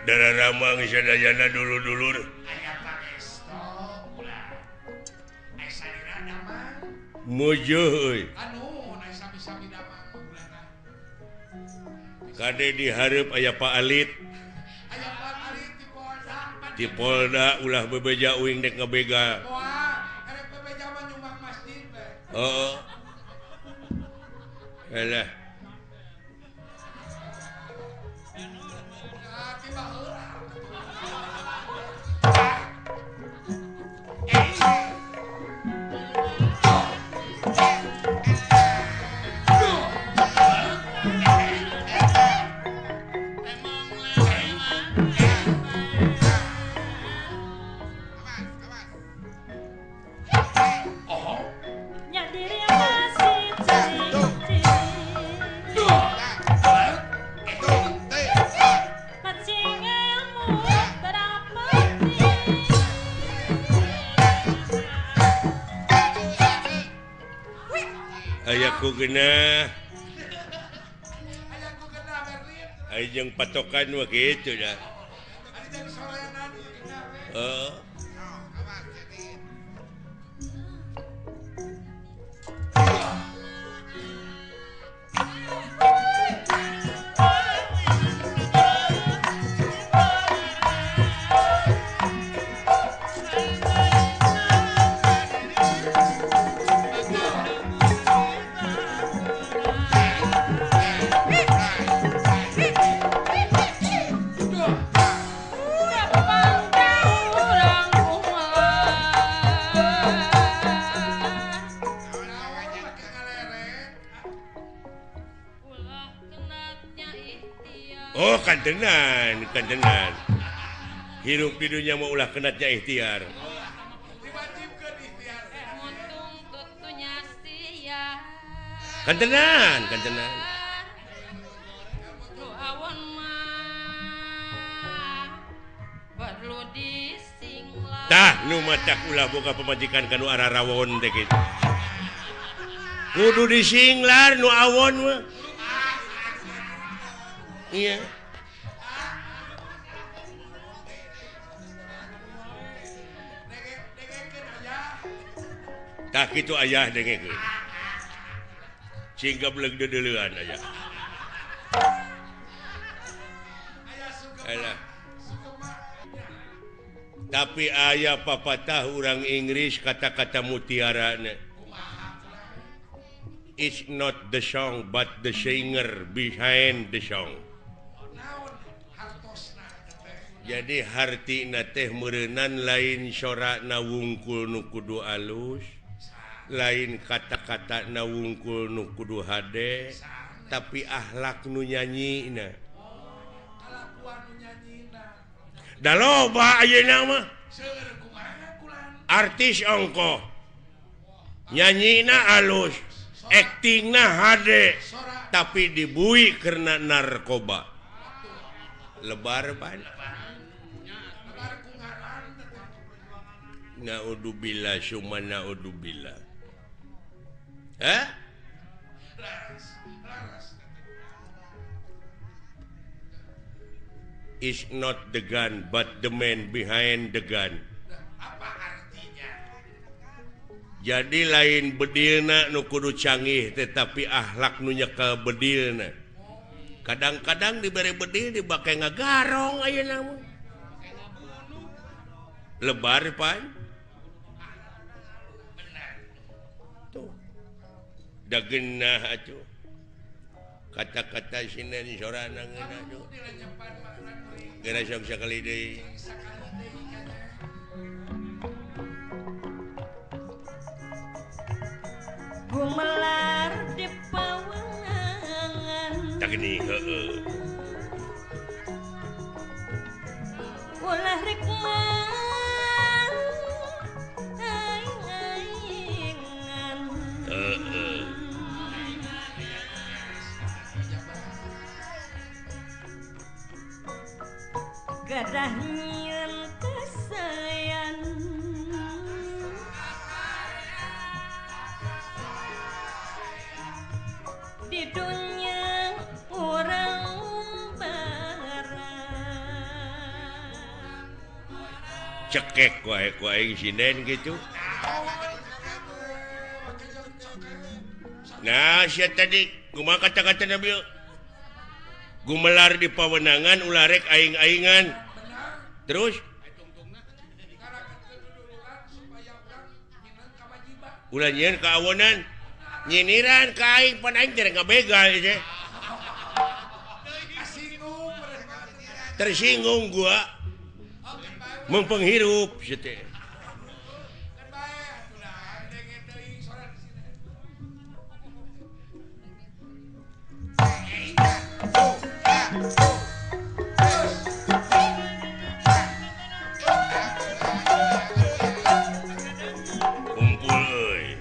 Darah Ramang sadayana dulur-dulur. Mujuh euy. Kade dihareup aya Pak Alit. Di Polda ulah bebeja uing dek ngabegal. Heeh. Alah. Ayaku genah. Aya jeung patokan mah kitu dah. Heeh. Oh kantenan, kantenan. Hirup di dunia mau ulah kenatnya ikhtiar. Kantenan, kantenan. Tah nu matak ulah boga pamajikan kanu ararawon teh kitu. Kudu disinglar nu awon mah. Iya. Tah kitu ayah dengekeun. Cing gableg deudeuleun aya. Alah. Tapi aya papatah urang Inggris kata-kata mutiarana. It's not the song but the singer behind the song. Jadi hartina teh meureunan lain sorana wungkul nu kudu alus, lain kata-kata na wungkul nu kudu hade, tapi akhlak nu nyanyina. Da loba ayeuna mah. Artis ongkoh nyanyina alus, aktingna hade, tapi dibui karena narkoba. Lebar pan. Naudzubillah summa naudzubillah. Hah? It's not the gun but the man behind the gun. Apa artinya? Jadi lain bedilna nu kudu canggih tetapi akhlak nu nyekel bedilna. Kadang-kadang dibere bedil dibake ngagarong ayeuna mah. Lebar pan. Tuh. Da geunah atuh. Kata-kata sinden sorana ngeunah tuh. Geura sok sakali deui. Gumelar di pawengan. Tah geuning heueuh. Ulah rek gadah nyieun kesalahan. Cekek wae ku aing sinden gitu. Nah, sia tadi kumaha kata-kata Nabi? Gumelar di pawenangan ulah rek aing-aingan. Terus ulah nyieun kaawonan, nyiniran ka aing pan aing teh ngabegal teh. Tersinggung gua. Mempenghirup sia teh. Kumpul euy.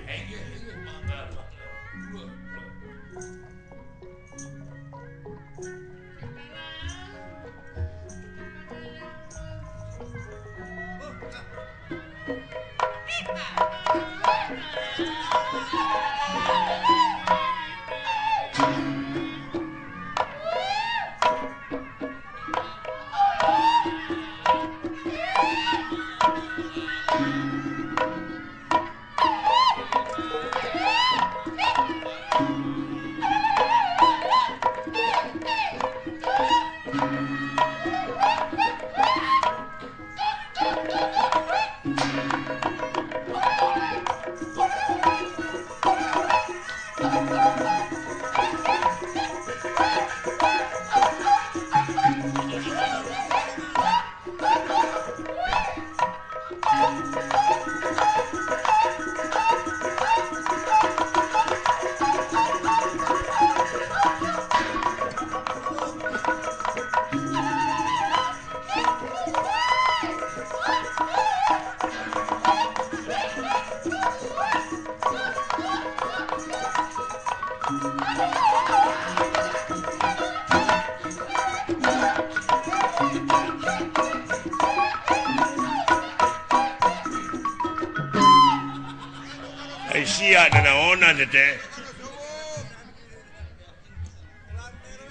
Sia nanaonan teh.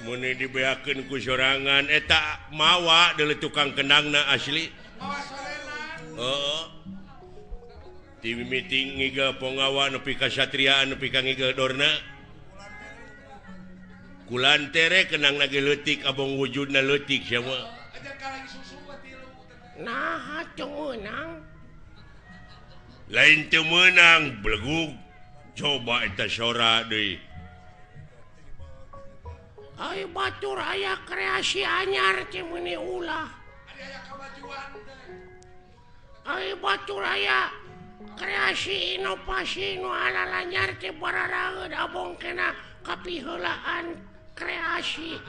Mun dibeakeun ku sorangan eta mawa deuleu tukang kendangna asli. Heeh. Ti mimiti ngigel ponggawa nepi ka satriaan nepi ka ngigel dorna. Kulantere kendangna ge leutik abong wujudna leutik sia mah. Nah, teu meunang. Lain teu meunang belegug. Coba eta sora deui. Ai batur aya kreasi anyar teh meuni ulah. Ai batur aya kreasi inovasi nu alalanyar teh bararaeud abong kena kapiheulaan kreasi.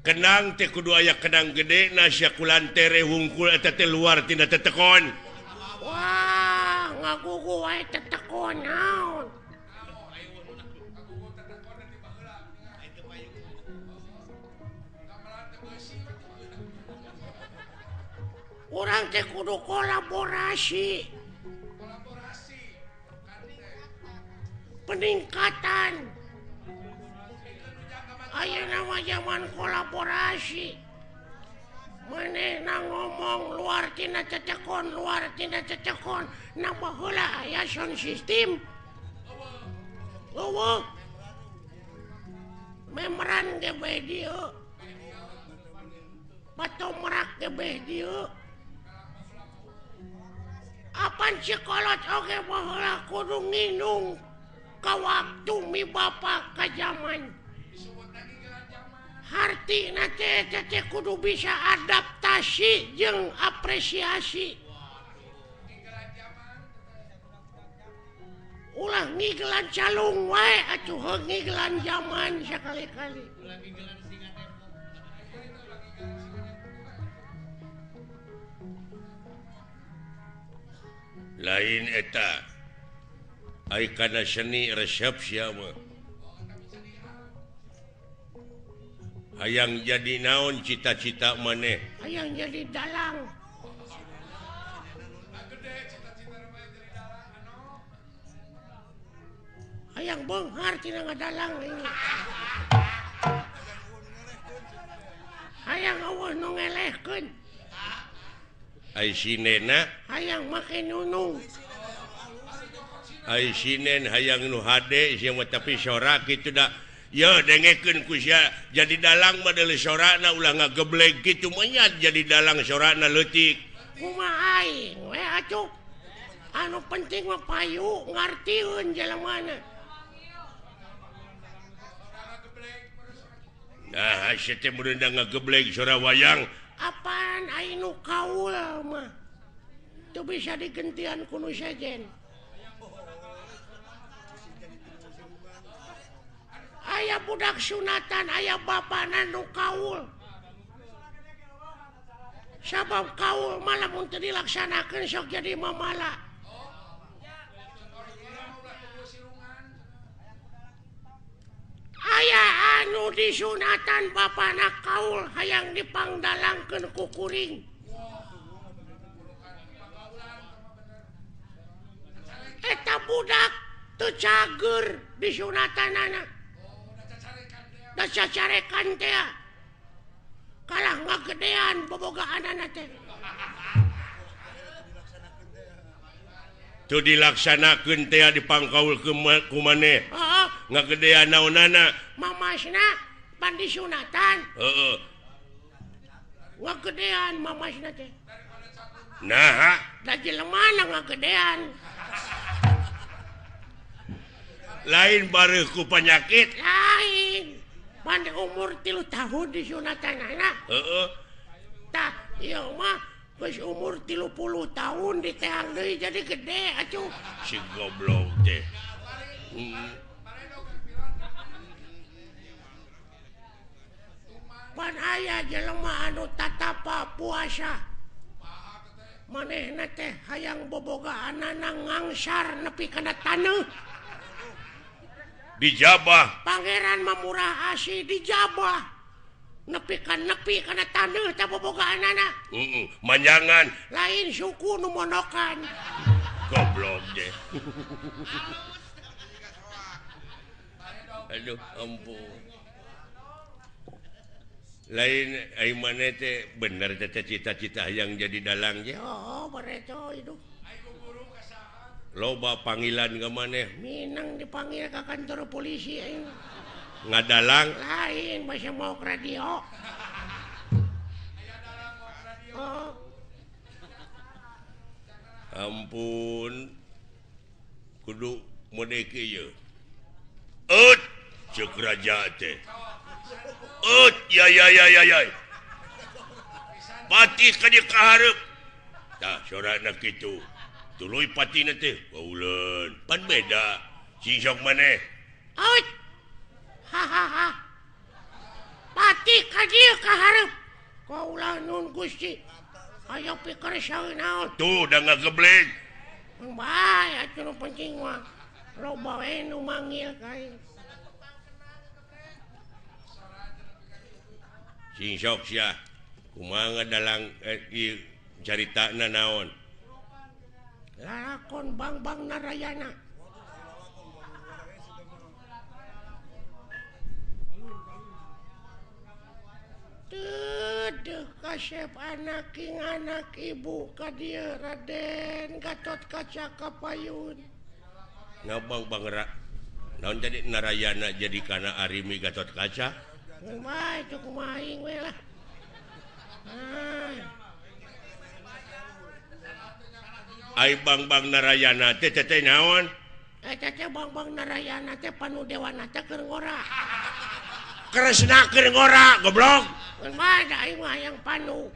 Kenang teh kudu aya kenang gede na sia kulantere wungkul eta teh luar tina tetekon. Wah, ngagugu wae tetekon naon. Urang teh kudu kolaborasi. Peningkatan. Ayeuna mah zaman kolaborasi. Manehna ngomong luar tina cecekon, luar tina cecekon, na baheula aya sound system. Eueuh. Memeran ge bae dieu. Patomrak ge bae dieu. Apan sikolot oge baheula kudu nginung ka waktu mi bapa ka zaman. Hartina teh teh kudu bisa adaptasi jeung apresiasi. Ulah ngigelan calung wae atuh heuh ngigelan zaman sakali-kali. Lain eta ai kana seni resep sia mah. Hayang jadi naon cita-cita maneh? Hayang jadi dalang. Hayang beunghar tina ngadalang ini. Ai sinena hayang make nunung. Ai sinen hayang nu hade sia mah tapi sora kitu da. Ye dengekeun ku sia jadi dalang mah deuleu sorana ulah ngageblek kitu menyat jadi dalang sorana leutik. Kumaha aing we atuh. Anu penting mah payu ngartieun jelemana. Nah, sia teh meureun ngageblek sora wayang. Apaan aing nu kaul mah. Teu bisa digentian ku nu sejen. Aya budak sunatan, aya bapana nu kaul. Sabab kaul mah lamun teu dilaksanakeun sok jadi mamala. Aya anu disunatan bapana kaul hayang dipangdalangkeun ku kuring. Eta budak teu cager disunatanana. Da cacarekan teh kalah ngagedean bobogaanana teh. Teu dilaksanakeun teh dipangkaul ku maneh. Heeh, ngagedean naonana? Mamasna pan disunatan. Heeh. Ngagedean mamasna teh. Naha? Da jelemana ngagedean. Lain bareuh ku panyakit. Lain. Pan umur 3 tahun disunatanana. Heeh. Tah, ieu mah geus umur 30 tahun diteang deui jadi gede atuh. Si goblok teh. Pan aya jelema anu tatapa puasa. Manehna teh hayang bobogaanana ngangsar nepi kana taneuh. Dijabah. Pangeran Mamurah Asih dijabah. Nepi kana taneuh teh bobogaanana. Heeh, manjangan. Lain suku nu monokan. Goblok deh. Aduh, ampun. Lain ai maneh teh bener teh cita-cita hayang jadi dalang ge. Oh, bareto hidup. Loba panggilan ke maneh. Minang dipanggil ke kantor polisi aing. Ngadalang? Lain, masih mau ke radio. Oh. Ampun. Kudu mode kieu. Eut, ceuk raja teh. Eut, ya ya ya ya ya. Pati ka dieu ka hareup. Tah sorana kitu. Tuluy patina teh kauleun pan beda sing sok maneh. Out. Ha ha ha. Pati ka dieu ka hareup. Kaula nun Gusti. Aya pikir saeun naon. Tuh da ngageblek. Bae atuh nu penting mah. Loba we nu manggil ka aing. Sing sok sia. Kumaha ngadalang ieu caritana naon? Lalakon Bang-Bang Narayana. Dedeh kasep anak king anak ibu ka dieu Raden Gatot Kaca Kapayun. Ngabang Bang Ra. Naon jadi Narayana jadi kana Arimi Gatot Kaca? Kumaha itu kumaha aing we lah. Ah. Ai Bang-Bang Narayana teh teh naon? Eta teh Bang-Bang Narayana teh panu dewana teh keur ngora. Kresna keur ngora, goblok. Kumaha da aing mah hayang panu.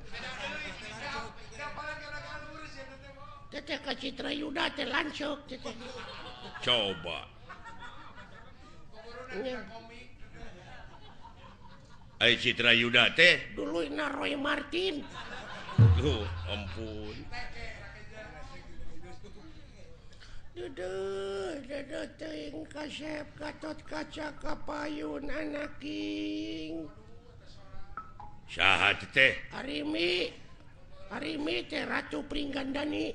Teh teh ka Citra Yuda teh lanceuk teh. Coba. Ai Citra Yuda teh duluyna Roy Martin. Duh, ampun. Duduh, duduh teuing kasep Gatot Kaca Kapayun anaking. Saha teh? Arimi. Arimi teh Ratu Pringgandani.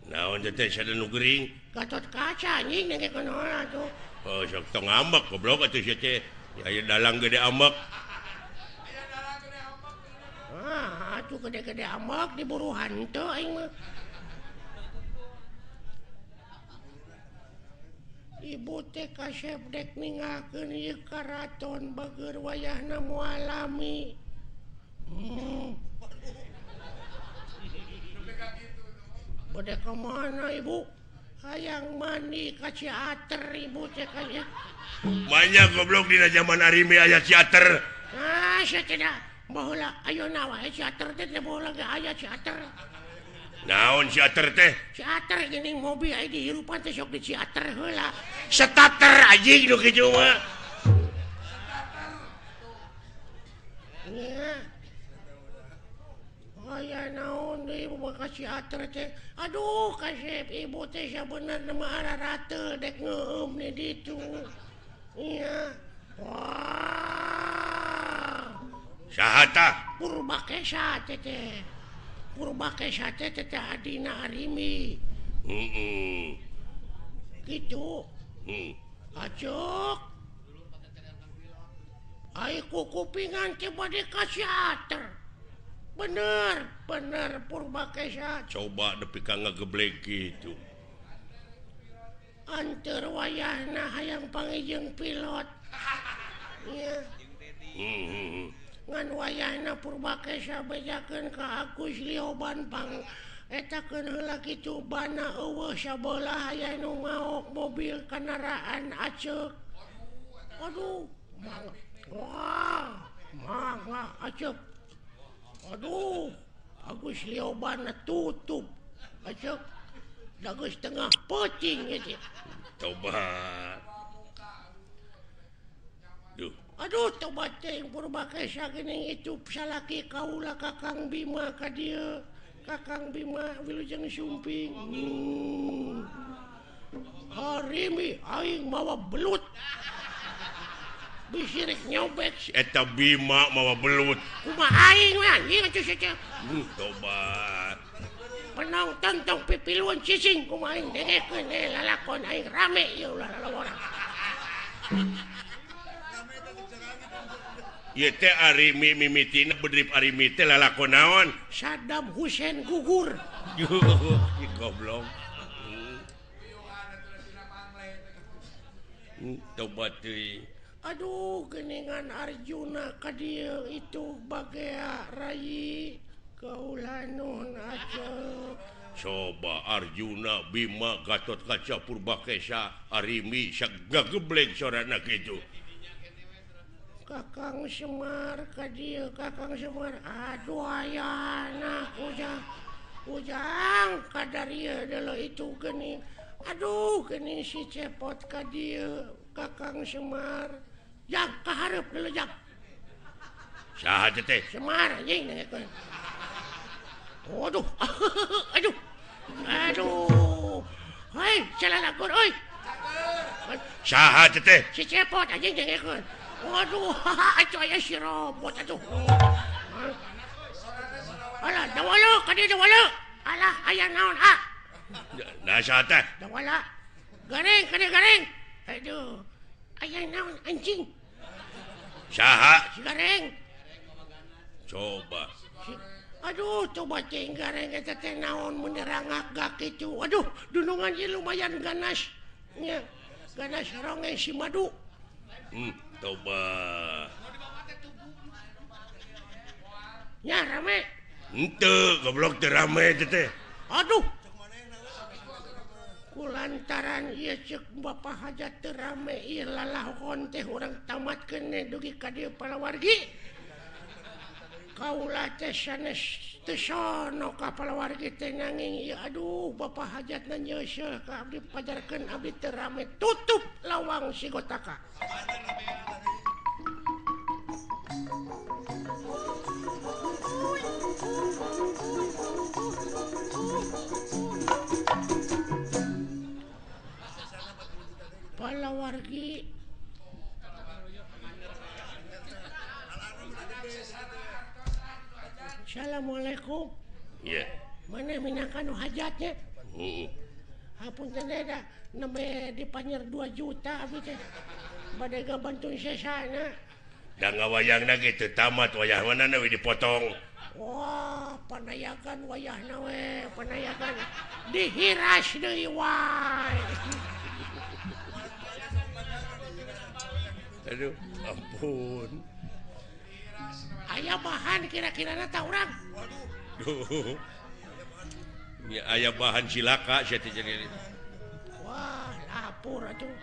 Naon teh sada nu gering? Gatot Kaca anjing nengke kunaon atuh. Oh, sok tong ngambek goblok atuh sia teh. Aya dalang gede ambek. Ah, atuh gede-gede ambek diburu hantu aing mah. Ibu teh kasep dek ninggalkeun ieu karaton bageur wayahna moal lami. Bade ka mana ibu? Hayang mandi ka Ciater ibu teh ka. Banyak goblok dina zaman Arimi aya Ciater. Ah, sia tidak. Baheula ayeuna wae Ciater teh teh baheula ge aya Ciater. Naon Ciater teh? Ciater geuning mobil aya dihirupan teh sok di Ciater heula. Starter anjing nu kitu mah. Nya. Aya naon deui ibu ka Ciater teh. Aduh kasep ibu teh sabenerna mah ararateul dek ngeueum di ditu. Iya. Wah. Saha tah? Purbakesa teh teh. Purbakesa teh teh adina Arimi. Heeh. Kitu. Heeh. Acuk. Ai kukupingan teh bade ka Ciater. Bener, bener Purbakesa. Coba nepi ka ngageblek kitu. Anteur wayahna hayang panggih pilot. Nya. Ngan wayahna Purbakesa bejakeun ka Agus Lioban pang etakeun heula kitu bana eueuh sabelah aya nu maok mobil kendaraan aceuk. Aduh, wah, mangga aceuk. Aduh, Agus Lioban tutup. Aceuk. Dagus tengah peuting ieu teh. Tobat. Duh. Aduh, tobat teh Purbakesa geuning itu salaki kaula Kakang Bima ka dieu. Kakang Bima wilujeng sumping. Harimi aing mawa belut. Bisi rek nyobek si eta Bima mawa belut. Kumaha aing we anjing atuh sia. Tobat. Penonton tong pipiluan cicing kumaha aing dengekeun lalakon aing rame ieu ulah lalawara. Ieu teh Arimi mimitina bedrip Arimi teh lalakon naon? Saddam Hussein gugur. Goblok. Tobat teuing. Aduh, geningan Arjuna ka dieu itu bagea rayi kaula nun aceuk. Coba Arjuna Bima Gatot Kaca Purbakesa Arimi sagageblek sorana kitu. Kakang Semar ka dieu, Kakang Semar. Aduh ayana ujang. Ujang kadarieu deuleu itu geuning. Aduh geuning si Cepot ka dieu, Kakang Semar. Jang kahareup deuleu jang. Saha teh? Semar anjing dengekeun. Aduh. Aduh. Aduh. Hei, salalakon euy. Saha teh? Si Cepot anjing dengekeun. Waduh, atuh aya si robot atuh. Alah, dawala ka dieu dawala. Alah, aya naon ah? Nah, saha teh? Dawala. Gareng, ka dieu gareng. Aduh. Aya naon anjing? Saha? Si gareng. Coba. Aduh, coba cing gareng eta teh naon mun rangak kitu. Aduh, dunungan ieu lumayan ganas. Nya, ganas ronge si madu. Coba. Nya rame. Henteu, goblok teu rame teh. Aduh. Kulantaran ieu ceuk Bapak Hajat teu rame ieu lalahon teh urang tamatkeun dugi ka dieu palawargi. Kaula teh sanes teu sono ka palawargi teh nanging ieu aduh Bapak Hajatna nyeuseul ka abdi pajarkeun abdi teu rame tutup lawang sigotaka. Palawargi Assalamualaikum. Iya. Mana minangka nu hajatnya? Heeh. Hapunten da nembe dipanyer 2 juta abdi teh. Bade ngabantu sesana. Da ngawayangna ge teu tamat wayah mana we dipotong. Wah, panayakan wayahna we, panayakan dihiras deui wae. Aduh, ampun. Aya bahan kira-kirana ta urang. Waduh. Nya aya bahan cilaka sia teh jadi. Wah, lapor atuh.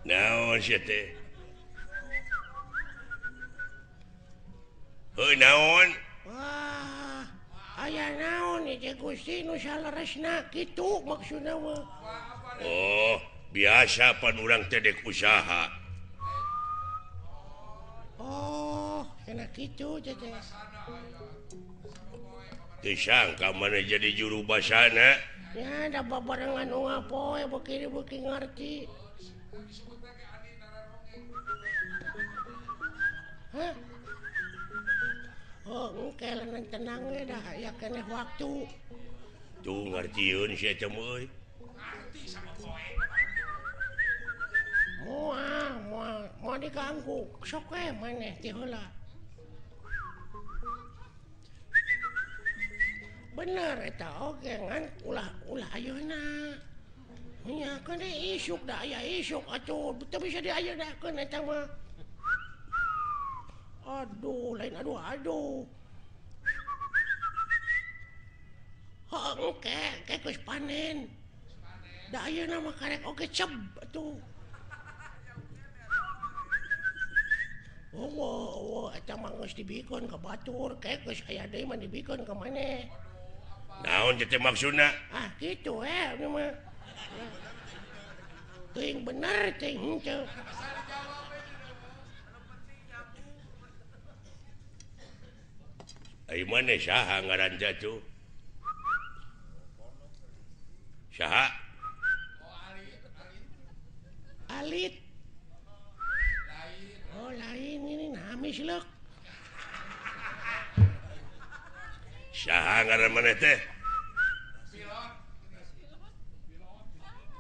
Naon sia teh? Heuh naon? Wah, aya naon ieu Gusti nu saleresna kitu maksudna mah. Oh, biasa pan urang teh dek usaha. Oh, kena kitu teh. Teu sangka maneh jadi juru basana. Ya, da babarengan unggal poe beuki-beuki ngarti. Hah? Oh, engke leungeun tenang we dah aya keneh waktu. Tuh ngartieun sia teh euy. Ngarti sama poe. Moal, moal, moal diganggu. Sok we maneh ti heula. Bener eta oge ngan ulah ayeuna. Nya keun isuk da aya isuk atuh teu bisa diayenakeun eta mah. Aduh, lain aduh aduh. Heuh, engke geus panen. Da ayeuna mah karek oge ceb atuh. Oh, eta mah geus dibikeun ka batur, ke geus aya deui mah dibikeun ka maneh. Naon teh maksudna? Ah, kitu we ieu mah. Teuing bener teuing henteu. Ai maneh saha ngaran teh atuh? Saha? Alit. Oh, lain ini namis leuk. Saha ngaran maneh teh?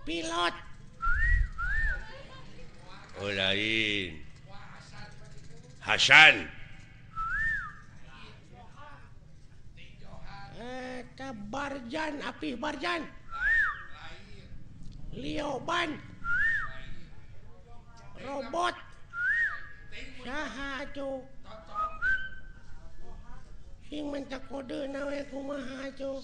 Pilot. Oh, lain. Hasan. Eta Barjan, Apih Barjan. Lioban. Robot. Saha atuh? Sing minta kode na we kumaha atuh?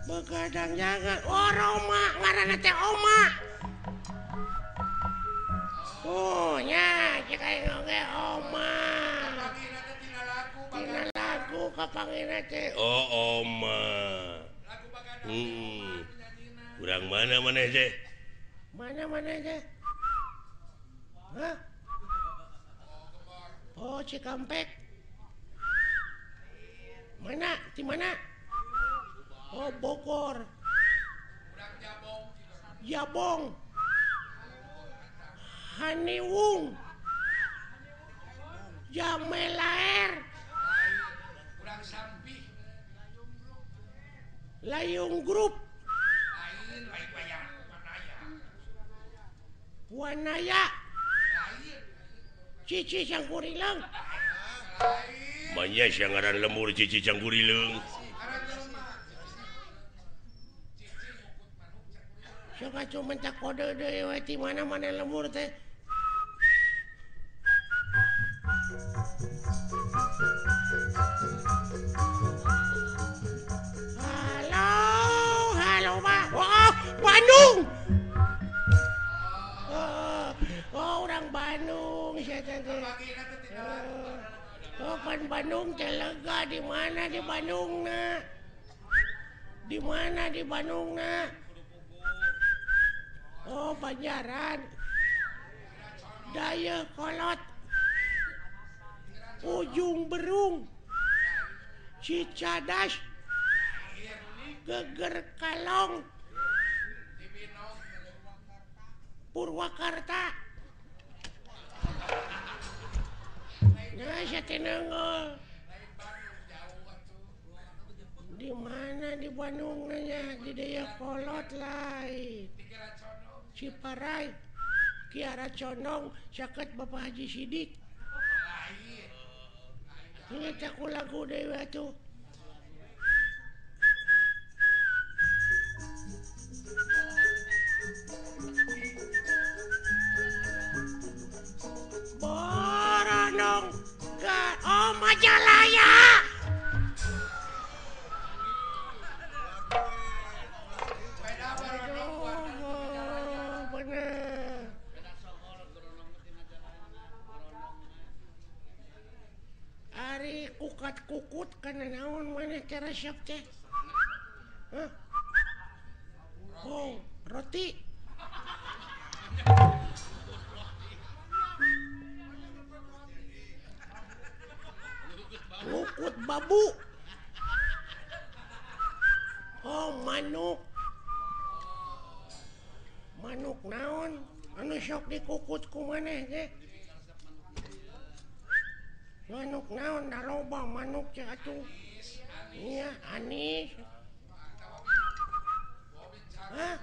Begadang jangan. Oh, Roma ngaranna teh Oma. Oh, nya cek aing oge Oma. Tina lagu kapangina teh. Oh, Oma. Urang mana maneh teh? Mana maneh teh? Hah? Oh, Cikampek. Mana? Di mana? Oh, Bogor. Jabong. Haniwung. Jamelaer. Layung Group. Wanaya. Cici Cangkurileung. Manya sia ngaran lemur Cici Cangkurileung. Sok atuh minta kode deui we ti mana-mana lemur teh. Oh, pan Bandung teh lega di mana di Bandungna? Di mana di Bandungna? Oh, Banjaran. Dayakolot. Ujung Berung. Cicadas. Geger Kalong. Purwakarta. Nah, saya tenangol. Di mana di Bandung nanya di Dayakolot lain. Ciparai, Kiara Condong, caket Bapak Haji Sidik. Ini aku lagu dewa tuh. Boronong ke oh Majalaya. Aduh, bener. Ari kukat-kukut kana naon maneh teh resep teh? Hah? Oh, roti. Ngukut babu. Oh, manuk. Manuk naon? Anu sok dikukut ku maneh teh? Manuk naon da loba manuk teh atuh. Iya, anis. Hah?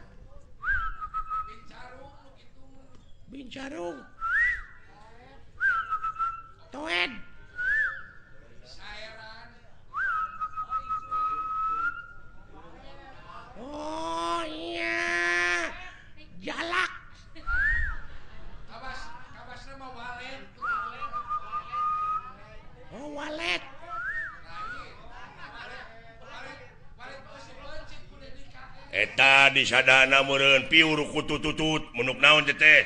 Bincarung. Toed. Oh iya, jalak. Kabasna mah walet. Oh walet. Eta di sadana meureun piur kutututut menuk naon teh teh.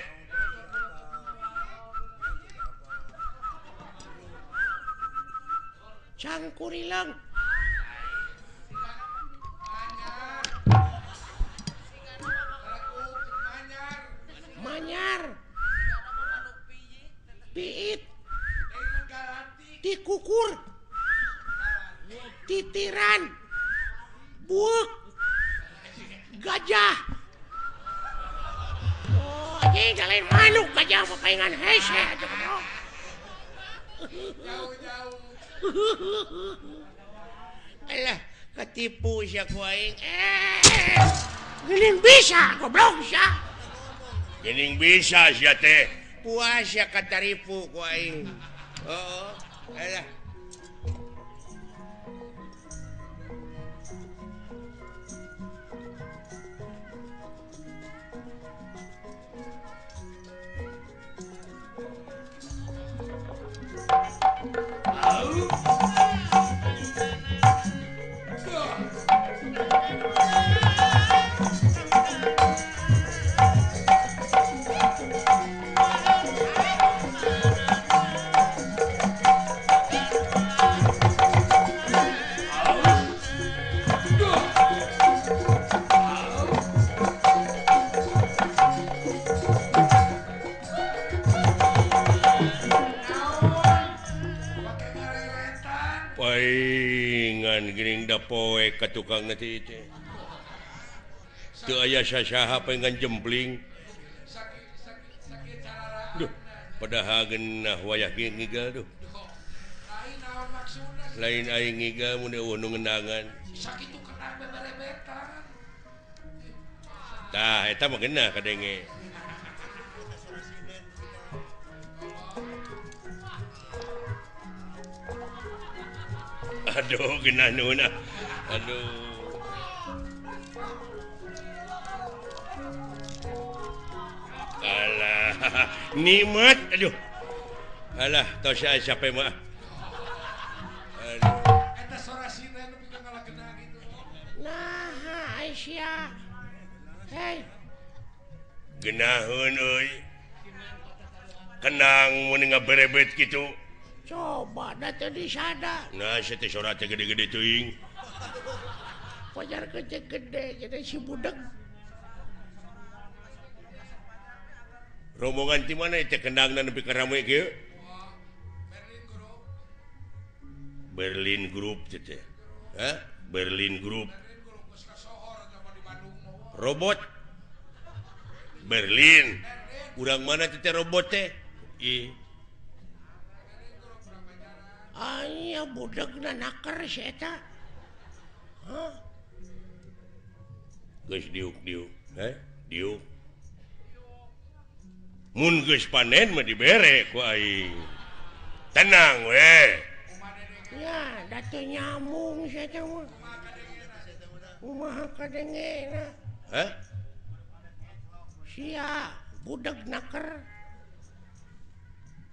Cangkurileung. Manyar. Piit. Tikukur. Titiran. Buuk. Gajah. Oh, anjing lain manuk gajah mah paingan hese atuh. Jauh-jauh. Alah, ketipu sia ku aing. Geuning bisa goblok sia. Geuning bisa sia teh. Puas sia kataripu ku aing. Heeh. Alah. Paingan geuning da poek ka tukang teh teh. Teu aya sasaha paingan jempling. Duh, padahal geunah wayah ge ngigal duh. Lain aing ngigal mun eueuh nu ngendangan. Sakitu kenang beberebetan. Tah, eta mah geunah kadenge. Aduh, geunah nuhun ah. Aduh. Alah, nikmat aduh. Alah, tos aya siapa mah. Aduh. Eta sora sinden nu pikeun ngalageuna gitu. Nah, Aisyah. Hei. Geunaheun euy. Kenang mun ngaberebet kitu. Coba da teu disada. Nah, sia teh sora teh gede-gede teuing. Pajar gede-gede jadi si budeg. Rombongan ti mana teh kendangna nepi ka rame kieu? Berlin Group teh teh. Hah? Berlin Group. Robot Berlin. Urang mana teh robot teh? Ih. Aya budegna naker si eta. Hah? Geus diuk-diuk, heh? Diuk. Mun geus panen mah dibere ku aing. Tenang we. Ya, da teu nyambung si eta mah. Kumaha kadengena? Hah? Sia budeg naker.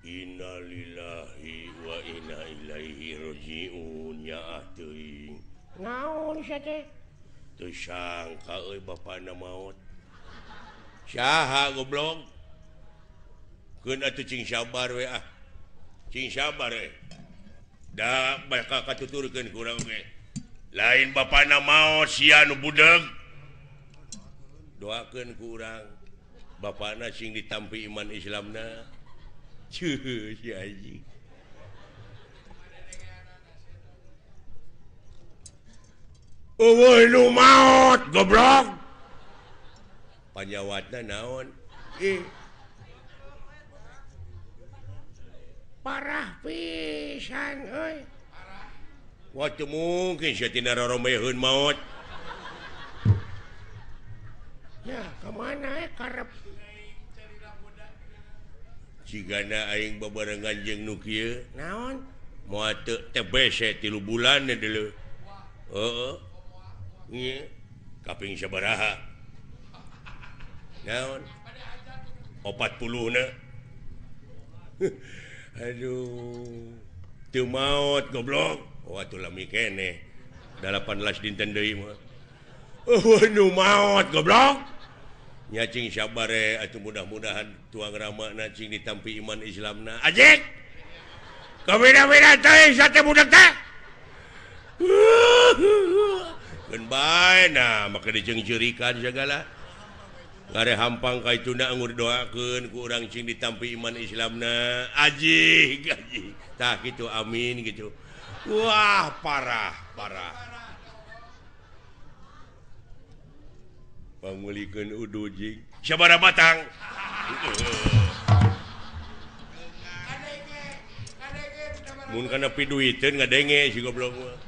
Innalillahi wa inna ilaihi rajiun ya teuing. Naon sia teh? Teu sangka euy bapana maot. Saha goblok? Keun atuh cing sabar we ah. Cing sabar we. Da bakal katuturkeun ku urang ge. Lain bapana maot sia nu budeg. Doakeun ku urang bapana sing ditampi iman Islamna. Cuh, si anjing. Eueuh nu maot goblok. Panyawatna naon? Ih. Parah pisan euy. Wah, teu mungkin sia tina roromeheun maot. Ya, kemana karep? Cigana aing babarengan jeung nu kieu. Naon? Moal teu TBC 3 bulan deuleu. Heeh. Nya kaping sabaraha? Naon? 40 na. Aduh. Teu maot goblok. Oh atuh lami keneh. 18 dinten deui mah. Oh nu maot goblok. Nya cing sabare atuh mudah-mudahan tuang ramana cing ditampi iman Islamna. Ajik. Kabeda-beda teh sate budak teh. Keun bae nah make diceungceurikan sagala. Ngare hampang ka ituna anggur doakeun ku urang cing ditampi iman Islamna. Ajik, ajik. Tah kitu amin gitu. Wah, parah, parah. Pangulikeun udu jing sabaraha batang. Mun kana piduiteun ngadenge si goblok mah.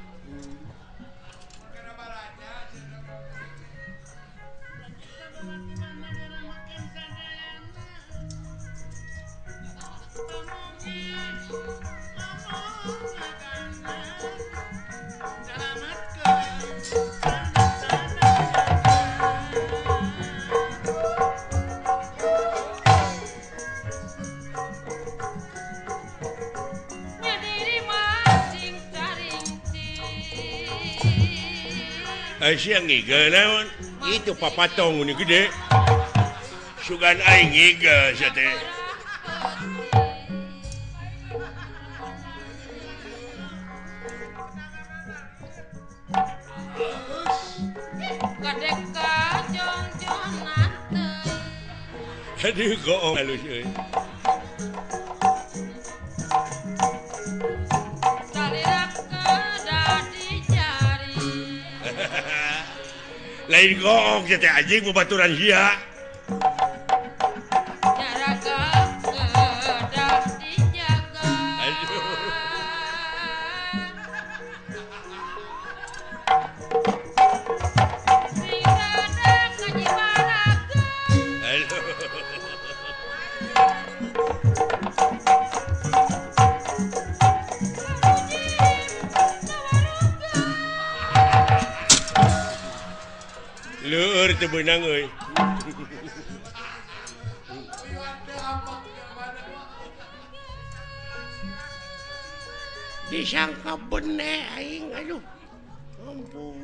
Siang ngigel naon? Itu papatong ini gede. Sugan aing ngigel sia teh. Aduh goong halus euy. Lain goong teh anjing babaturan sia. Leur teu beunang euy. Disangka bene aing aduh. Ampun.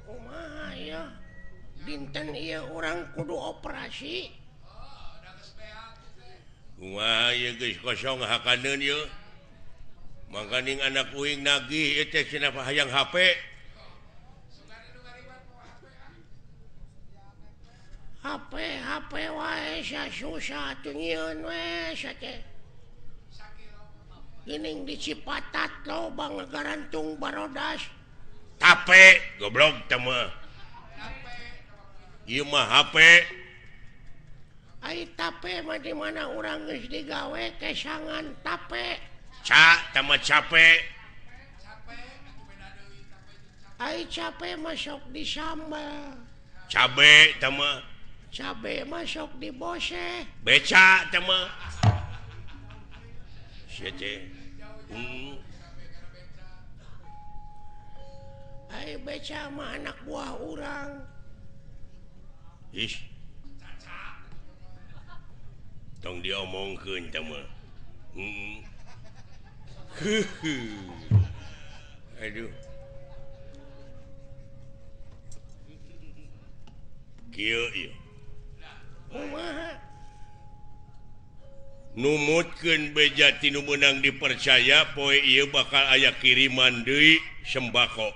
Kumaha ya? Dinten ieu urang kudu operasi. Kumaha ieu geus kosong hakaneun ieu. Mangkaning anak uing nagih ieu teh cenah hayang HP. HP HP wae susah atuh nyieun we sia teh. Geuning di Cipatat loba ngagarantung barodas. Tape goblok teh mah. Ieu mah HP. Ai tape mah di mana urang geus digawe kesangan tape. Ca teh mah cape. Ai cape mah sok disambel. Cabe teh mah. Cabe mah sok diboseh. Beca teh mah. Sia teh. Ai beca mah anak buah urang. Ih. Tong diomongkeun teh mah. Aduh. Kieu ieu. Kumaha? Numutkeun beja ti nu meunang dipercaya poe ieu bakal aya kiriman deui sembako.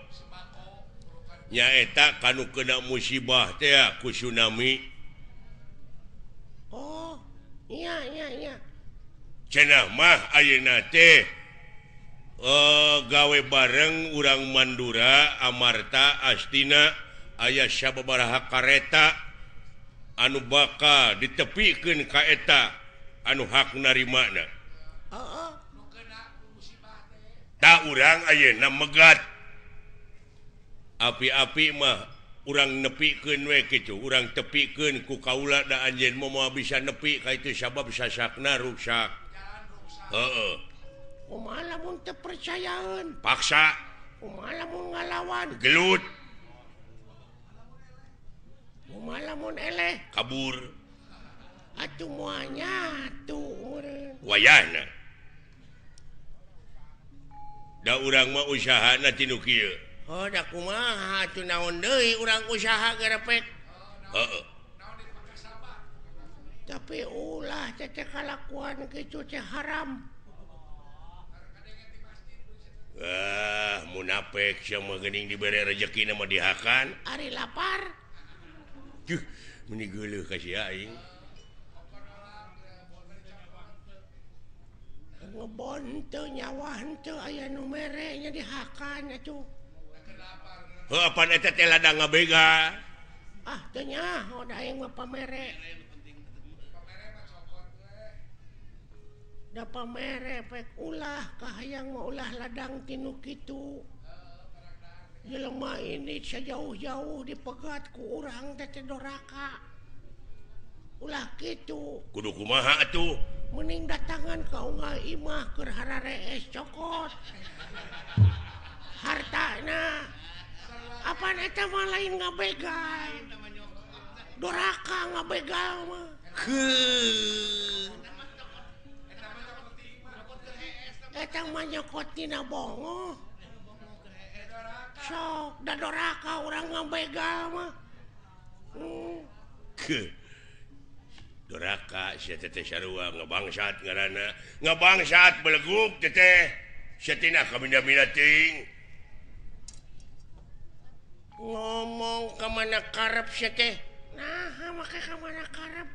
Nyaeta kanu kena musibah teh ku tsunami. Oh, iya iya iya. Cenah mah ayeuna teh gawe bareng urang Mandura, Amarta, Astina aya sababaraha kareta anu bakal ditepikeun ka eta anu hak narimana. Heeh. Ta urang ayeuna megat. Api-api mah urang nepikeun we kitu, urang tepikeun ku kaula da anjeun mah moal bisa nepi ka itu sabab sasakna ruksak. Heeh. Kumaha lamun teu percayaeun? Paksa. Kumaha lamun ngalawan? Gelut. Kumaha lamun eleh? Kabur. Atuh moal nyatu meureun. Wayahna. Da urang mah usahana ti nu kieu. Oh, da kumaha atuh naon deui urang usaha gerepek. Heeh. Tapi ulah teh kalakuan kitu teh haram. Ah, munafik sia mah geuning dibere rejekina mah dihakan. Ari lapar. Duh, meuni geuleuh ka sia aing. Ngebon teu nyawa henteu aya nu mere nya dihakan atuh. Heuh, apan eta teh ladang ngabega. Ah, teu nyaho da aing mah pamere. Da pamere pek ulah kahayang mah ulah ladang tinu kitu. Jelema ini sejauh-jauh dipegat ku urang teh teh doraka. Ulah kitu. Kudu kumaha atuh? Mending datangan ka unggal imah keur hararees cokot. Hartana. Apaan eta mah lain ngabegal. Doraka ngabegal mah. Heuh. Eta mah nyokot tina bongoh. Sok da doraka urang ngabegal mah. Ke. Doraka sia teh sarua ngabangsat ngaranna. Ngabangsat beleguk teh teh. Sia tina kabina-bina teuing. Ngomong ka mana karep sia teh? Naha make ka mana karep?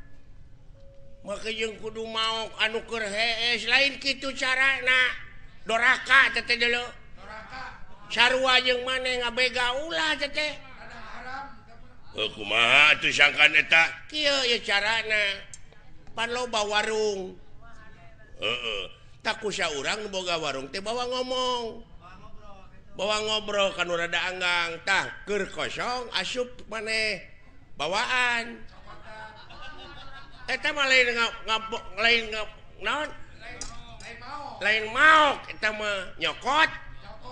Make jeung kudu maok anu keur hees lain kitu carana. Doraka teh teh deuleu. Doraka. Sarua jeung maneh ngabega ulah teh teh. Heuh kumaha atuh sangkan eta? Kieu ieu carana. Pan loba warung. Heeh. Tak kusa urang nu boga warung teh bawa ngomong. Bawa ngobrol kan rada anggang. Tah keur kosong asup maneh bawaan. Eta mah lain lain naon? Lain maok eta mah nyokot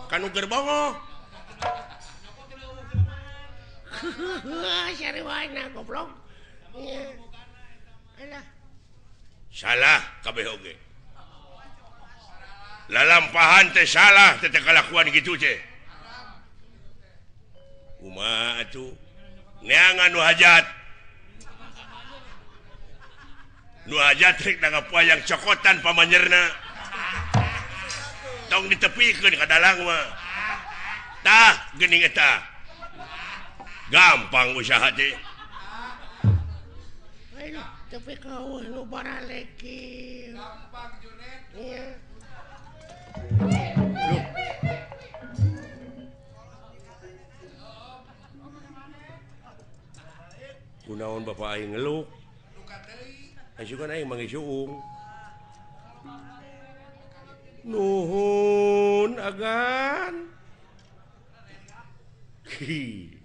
kanu keur bongoh. Sarwana goblok. Alah. Salah kabeh oge. Lalampahan teh salah teh kalakuan kitu teh. Kumaha atuh? Neangan nu hajat. Nu hajat rek nanggap wayang cokotan pamanyerna. Tong ditepikeun ka dalang mah. Tah geuning eta. Gampang usaha teh. Tapi kau nu baralek. Gampang Junet. Iya. Kunaon bapak aing ngeluk? Asukan aing manggih suung. Nuhun agan. Hi.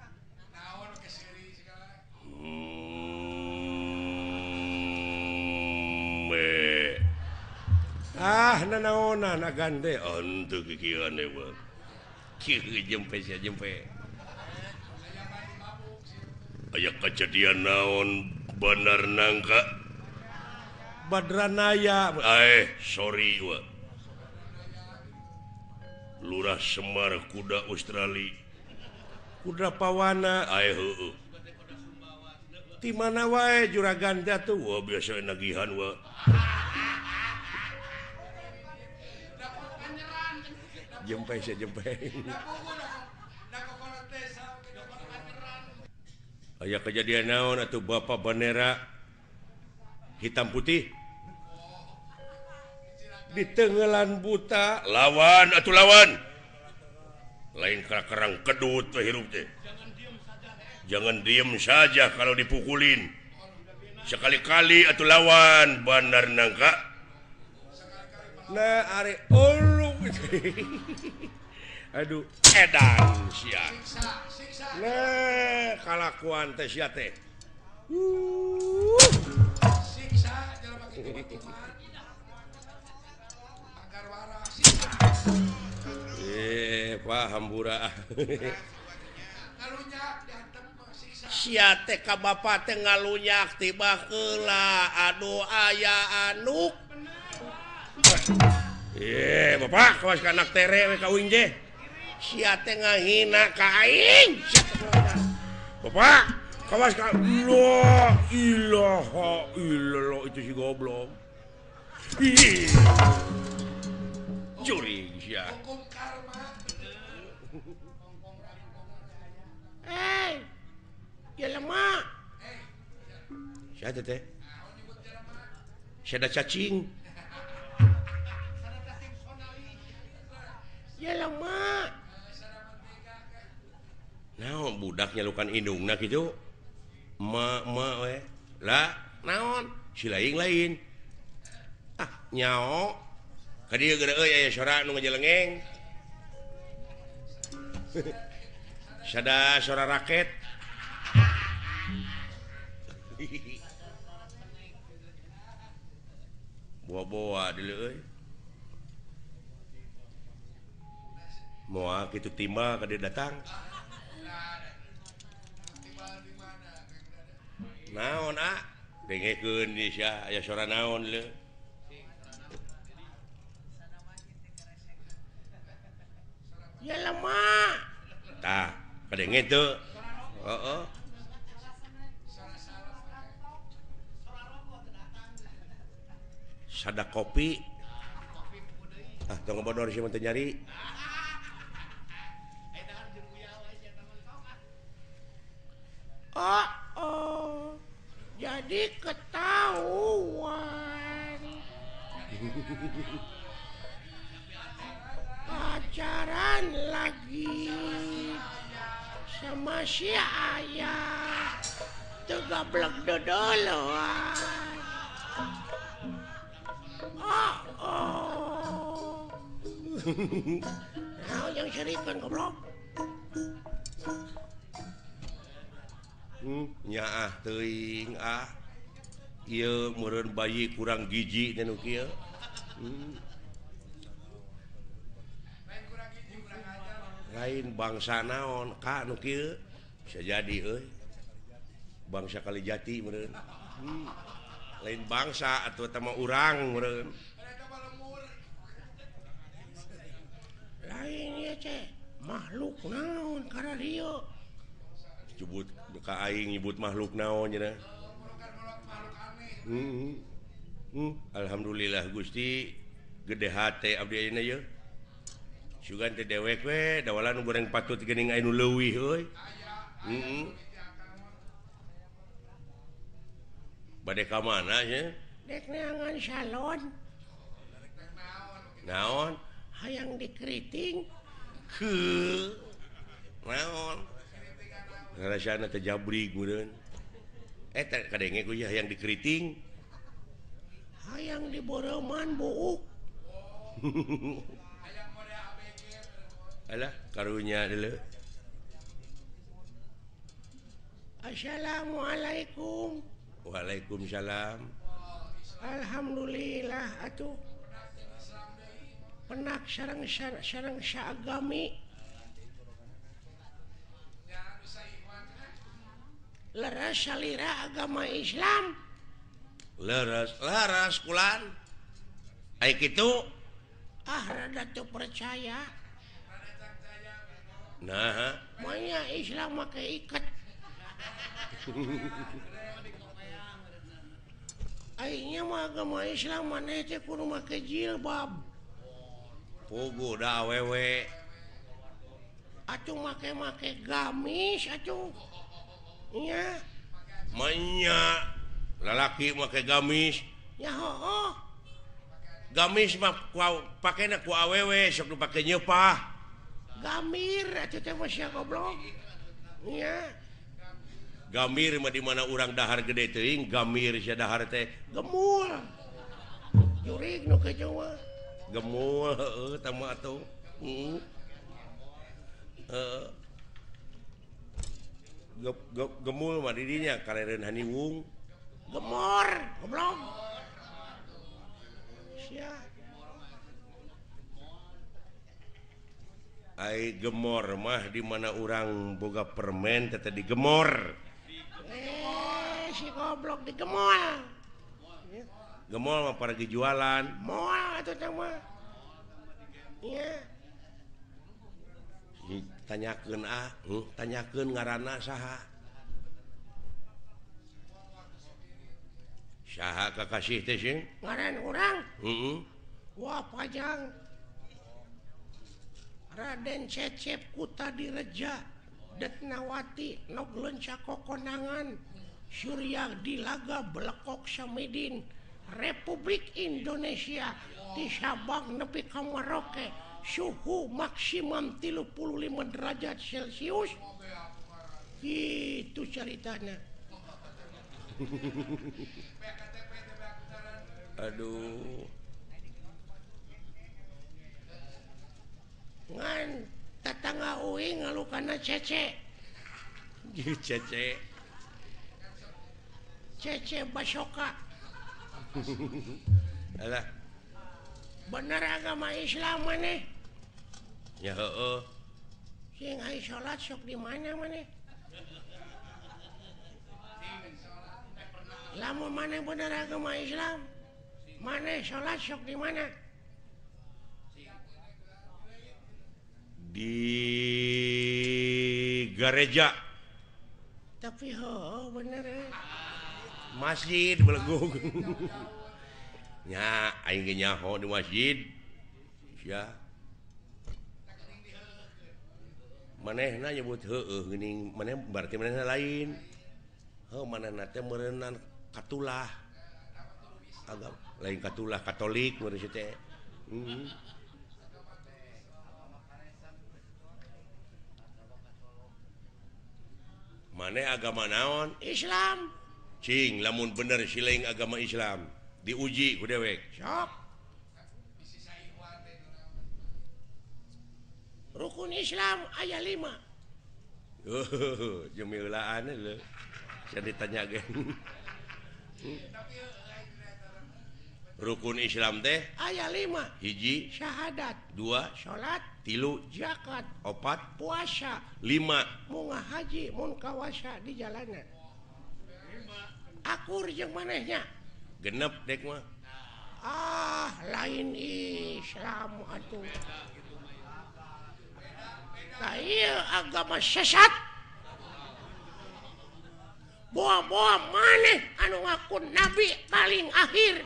Ah nanaonan agan teh henteu kikieuan deui mah. Kieu jempe sia jempe. Aya kejadian naon Bandar Nangka? Badranaya. Sorry wa. Lurah Semar kuda Australia. Kuda Pawana. Heueuh. Ti mana wae juragan teh atuh? Wah biasa nagihan wa. Jempe sia jempe. Aya kejadian naon atuh bapak bendera hitam putih di tenggelan buta lawan atuh lawan lain kerang kedut teh hirup teh. Jangan diem saja kalau dipukulin. Sekali-kali atuh lawan Bandar Nangka. Nah are ulu. Aduh edan sia. Nah kalakuan teh sia teh. Siksa jelema kitu agar waras siksa. Pak hambura. Ngalunyak dihantem siksa. Sia teh ka bapa teh ngalunyak tiba heula. Aduh aya anuk. Bapak kawas ka anak tere we ka uing teh. Sia teh ngahina ka aing. Bapak kawas ka la ilaha illallah itu si goblok. Ih. Juring sia. Hukum karma. Jelema. Sia teh teh. Sia da cacing. Jelema. Naon budak nyalukan indungna kitu? Ma ma we. Lah, naon? Si lain lain. Ah, nyao. Ka dieu geura euy aya sora nu ngajelengeng. Sada sora raket. Boa-boa deuleu euy. Moal kitu timbal ka dieu datang. Naon ah? Dengekeun di sia aya sora naon leu. Jelema. Tah, kadenge teu. Heeh. Sada kopi. Ah, tong ngebodor sia mah teu nyari. Oh, oh. Jadi ketahuan. Pacaran lagi sama si ayah. Tuh goblok dodoloan. Oh, oh. Nah, yang serikan goblok. Nyaah teuing ah. Ieu meureun bayi kurang gizi teh nu kieu. Lain bangsa naon ka nu kieu bisa jadi euy. Bangsa Kalijati meureun. Lain bangsa atuh eta mah urang meureun. Lain ieu teh makhluk naon kararieu. Nyebut ka aing nyebut makhluk naon cenah. Alhamdulillah Gusti gede hate abdi ayeuna ye. Sugan teh dewek we dawalan goreng patut geuning aya nu leuwih euy. Heeh. Bade ka mana nya? Dek neangan salon. Naon? Hayang dikeriting. Heuh. Naon? Ngarasana teh jabrig meureun. Eta kadenge ku hayang dikeriting. Hayang diboreuman buuk. Alah karunya deuleu. Assalamualaikum. Waalaikumsalam. Alhamdulillah atuh. Penak sareng sareng saagami. Leres salira agama Islam. Leres, leres kulan. Ai kitu ah rada teu percaya. Nah, maunya Islam make iket. Aingnya mah agama Islam maneh teh kudu make jilbab. Puguh da awewe. Atuh make-make gamis atuh. Nya. Manya lalaki make gamis. Ya hooh. Gamis mah pakena ku awewe sok nu pake nyeupah. Gamir atuh teh mah sia goblok. Nya. Gamir mah di mana urang dahar gede teuing, gamir sia dahar teh gemul. Jurig nu kitu mah. Gemul heueuh tah mah atuh. Heeh. Heeh. Gemul mah di dinya kareureun haniwung. Gemor, goblok. Sia. Ai gemor mah di mana urang boga permen teh digemor. Si goblok digemol. Gemol mah paragi jualan. Moal atuh teh mah. Nya. Tanyakeun ah, tanyakeun ngaranna saha. Saha kakasih teh sing? Ngaran urang? Heeh. Wah pajang. Raden Cecep Kutadireja Detnawati Nog Lenca Kokonangan Surya Dilaga Belekok Samidin Republik Indonesia di Sabang nepi ka Merauke suhu maksimum 35 derajat Celcius. Itu ceritanya. Aduh. Ngan tetangga uing ngalukana cece. Cece. Cece Basoka. Alah. Bener agama Islam maneh? Ya heueuh. Sing ai salat sok di mana maneh? Lamun maneh bener agama Islam, maneh salat sok di mana? Di gereja. Tapi heueuh bener Masjid belegung. Nya aing ge nyaho di masjid. Sia. Manehna nyebut heueuh geuning maneh berarti manehna lain. Heuh manehna teh meureunnan katulah. Agama lain katulah Katolik meureun teh. Maneh agama naon? Islam. Cing lamun bener siling agama Islam diuji ku dewek. Sok. Rukun Islam aya 5. Oh, jemilaan lho. Saya ditanya ge. Rukun Islam teh aya 5. Hiji syahadat, 2 salat, 3 zakat, 4 puasa, 5 munga haji mun kawasa di jalanan. Akur jeung manehnya. Genep dek mah. Ah, lain Islam atuh. Tah ieu agama sesat. Boa-boa maneh anu ngaku nabi paling akhir.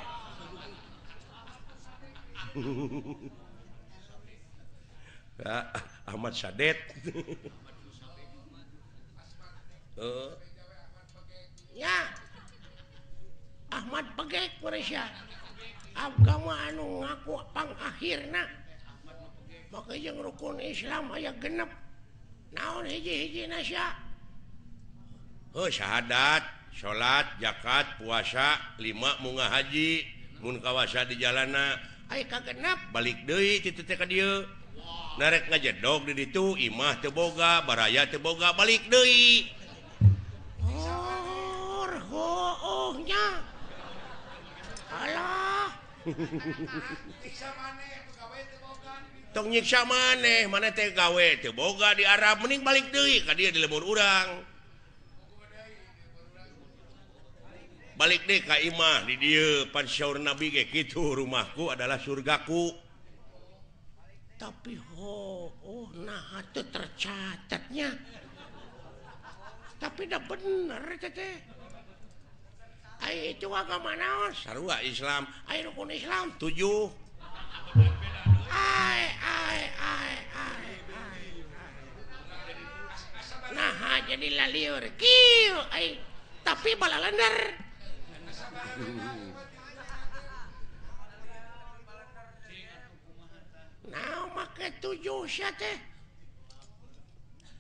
Ahmad Sadet. Ya. Ahmad Pegek Malaysia. Agama anu ngaku pangakhirna. Maka jeung rukun Islam aya genep. Naon hiji-hijina sia? Oh, syahadat, salat, zakat, puasa, 5 munggah haji, mun kawasa di jalana. Aya kagenep balik deui kitu teh ka dieu. Narek ngajedog di ditu, imah teu boga, baraya teu boga, balik deui. Oh, hooh nya. Alah. Tong nyiksa maneh, maneh teh gawe teu boga di Arab, mending balik deui ka dieu di lembur urang. Balik deh ka imah di dieu pan syaur Nabi ge kitu, rumahku adalah surgaku. Tapi oh nah teu tercatatnya. Tapi dah bener teh. Ai itu agama naon? Sarua Islam. Ai rukun Islam 7. Ai ai ai ai. Nah jadi lalieur kieu ai tapi balalender. Nah make 7 sia teh.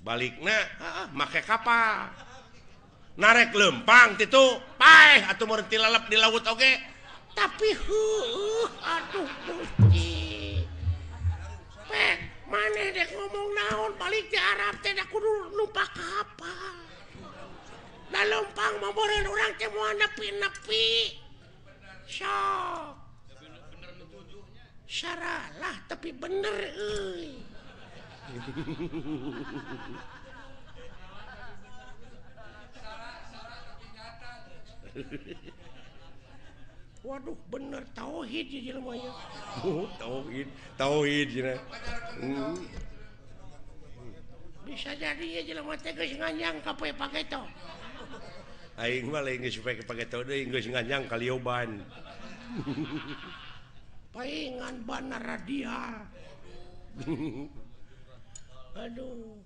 Balikna make kapal. Narek lempang titu, paeh atuh mun tilalep di laut oge. Tapi heueuh aduh Gusti. Pek maneh dek ngomong naon balik di Arab teh da kudu numpak kapal. Da lempang mah meureun urang teh moal nepi-nepi. Sok. Saralah tapi bener euy. Waduh bener tauhid ieu jelema nya. Oh, tauhid, tauhid cenah. Bisa jadi ieu jelema teh geus nganyang ka poe pageto. Aing mah lain geus poe pageto deui geus nganyang ka lioban. Paingan bana radial. Aduh.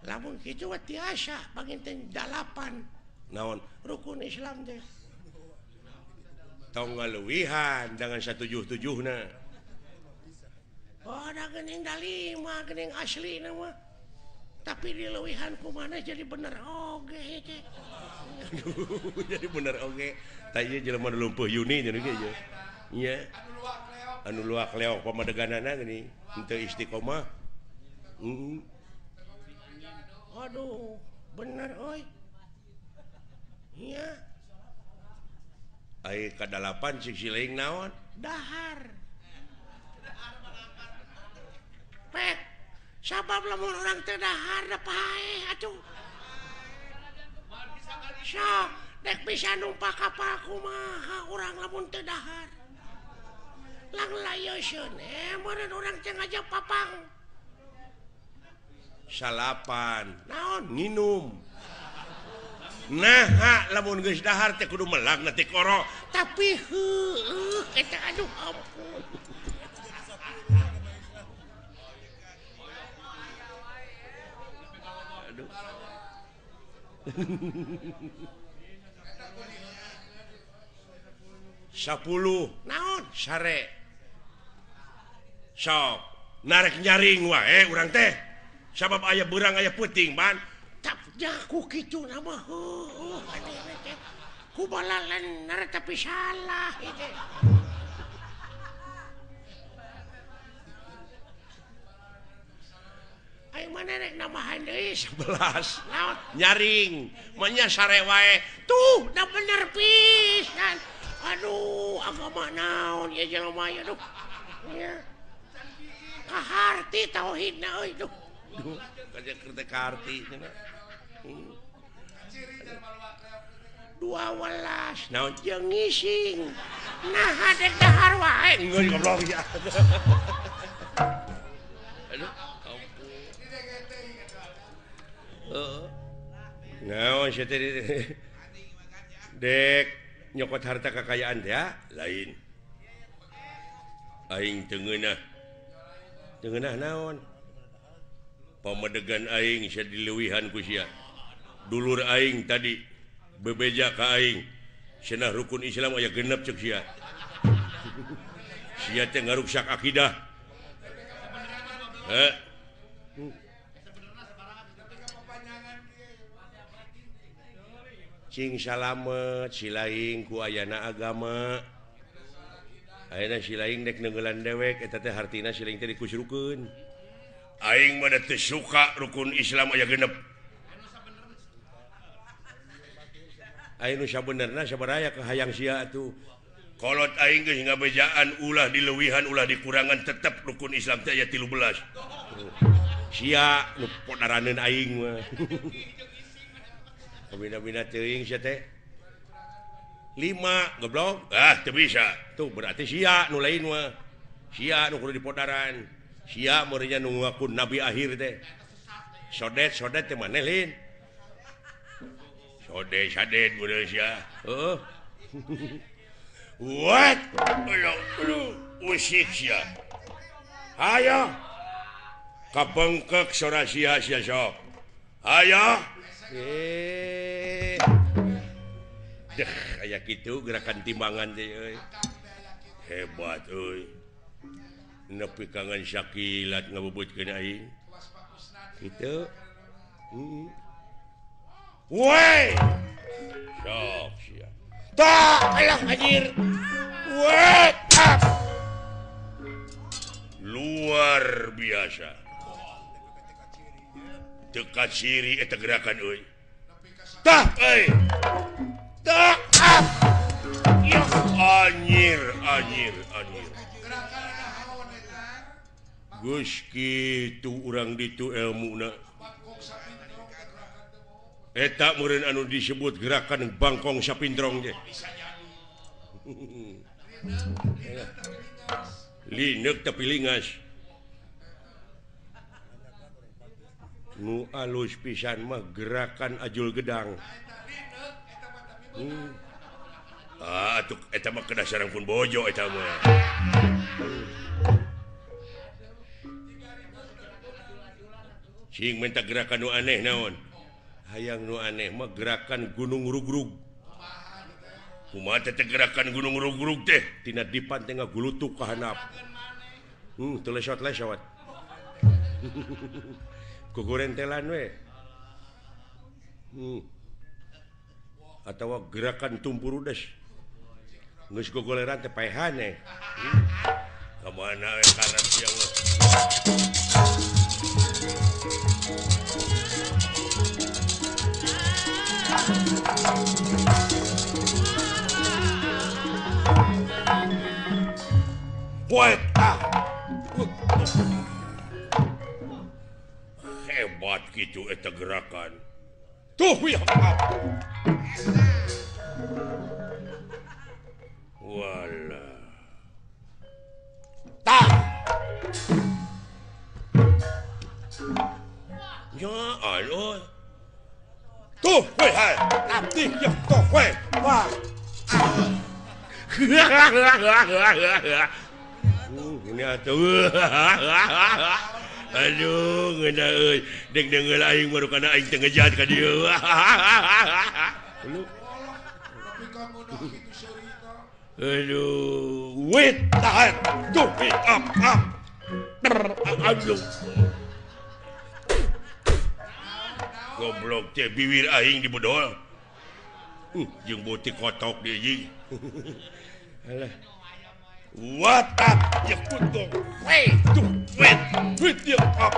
Lamun kitu mah tiasa panginten 8. Naon rukun Islam teh. Tong ngaluwihan jangan 177na. Oh, da geuning da 5 geuning aslina mah. Tapi dileuwihan ku maneh jadi bener oge teh. Jadi bener oge. Tah ieu jelema nu lumpuh Yuni cenah ge ieu. Nya. Anu luak leok pamadeganana geuning henteu istiqomah. Aduh, bener euy. Iya. Ai ka-8 cik siling naon? Dahar. Pek. Sabab lamun urang teu dahar da paeh atuh. Sok, dek bisa numpak kapal kumaha urang lamun teu dahar. Lang layoseun meureun urang teh ngajak papang. Salapan. Naon? Nginum. Nah, lamun geus dahar teh kudu melak na tikoro. Tapi heueuh eta aduh ampun. Aduh. 10 naon sare. Sok, narek nyaring wae urang teh. Sabab aya beurang aya peuting ban. Ku kitu nama heueuh ku balalener tapi salah itu. Ayo mana rek nambahan deui 11. Naon? Nyaring, manya sare wae. Tuh, da bener pisan. Aduh, agama naon ya jelema ya duh. Nya. Kaharti tauhidna euy duh. Duh, kaja kaharti cenah. 12 naon jeung ngising. Nah, dek dahar wae. Geus goblok ya. Aduh, ampun. Heeh. Naon sia teh Dek nyokot harta kekayaan teh lain. Aing teu ngeunah. Teu ngeunah naon? Pamedegan aing sia dileuwihan ku sia. Dulur aing tadi bebeja ka aing. Cenah rukun Islam aya genep ceuk sia. Sia teh ngaruksak akidah. Heh. Cing salamet silaing ku ayana agama. Ayeuna silaing dek neungeulan dewek eta teh hartina silaing teh dikusrukeun. Aing mah teu suka rukun Islam aya genep. Aing nu sabenerna sabaraya kahayang sia atuh. Kolot aing geus ngabejaan ulah dileuwihan ulah dikurangan tetep rukun Islam teh aya 13. Sia nu podaraneun aing mah. Kabina-bina teuing sia teh. 5 goblok. Ah teu bisa. Tuh berarti sia nu lain mah. Sia nu kudu dipodaran. Sia meureunnya nu ngaku nabi akhir teh. Sodet-sodet teh maneh lin. Sodet sadet meureun sia. Heeh. What? Aduh, usik sia. Hayo. Kabengkek sora sia sia sok. Hayo. Deh, aya kitu gerakan timbangan teh euy. Hebat euy. Nepi kangen sakilat ngabubutkeun aing. Kitu. Heeh. Woi. Sok sia. Tak, alah anjir. Woi, up. Luar biasa. Teu kaciri eta gerakan euy. Tah euy. Tah. Yah, anjir, anjir, anjir. Geus kitu urang ditu elmuna. Eta meureun anu disebut gerakan bangkong sapindrong teh. Lineuk tapi lingas. Nu alus pisan mah gerakan ajul gedang. Ah, atuh eta mah kedah sareng pun bojo eta mah. Cing minta gerakan nu aneh naon? Hayang nu aneh mah gerakan gunung rugrug. Kumaha teh gerakan gunung rugrug teh? Tina dipan teh ngagulutuk ka handap. Teu lesot-lesot. Gogorentelan we. Atawa gerakan tumpurudes. Geus gogoleran teh paehan eh. Ka mana we karep sia mah. Woi, ah. Hebat gitu eta gerakan. Tuh ya. Wala. Tah. Ya Allah. Tuh, woi, hai. Abdi ya tuh, woi. Wah. Ini atuh. Aduh, ngeunah euy. Deg deungeul aing baru kana aing teu ngejat ka dieu. Aduh, wait, tahan. Tuh, up, up. Aduh. Goblok teh biwir aing dibedol. Jeung beuti kotok deui anjing. Alah. What up? Ya kutung. Wait, tuh, wait, wait, ya up.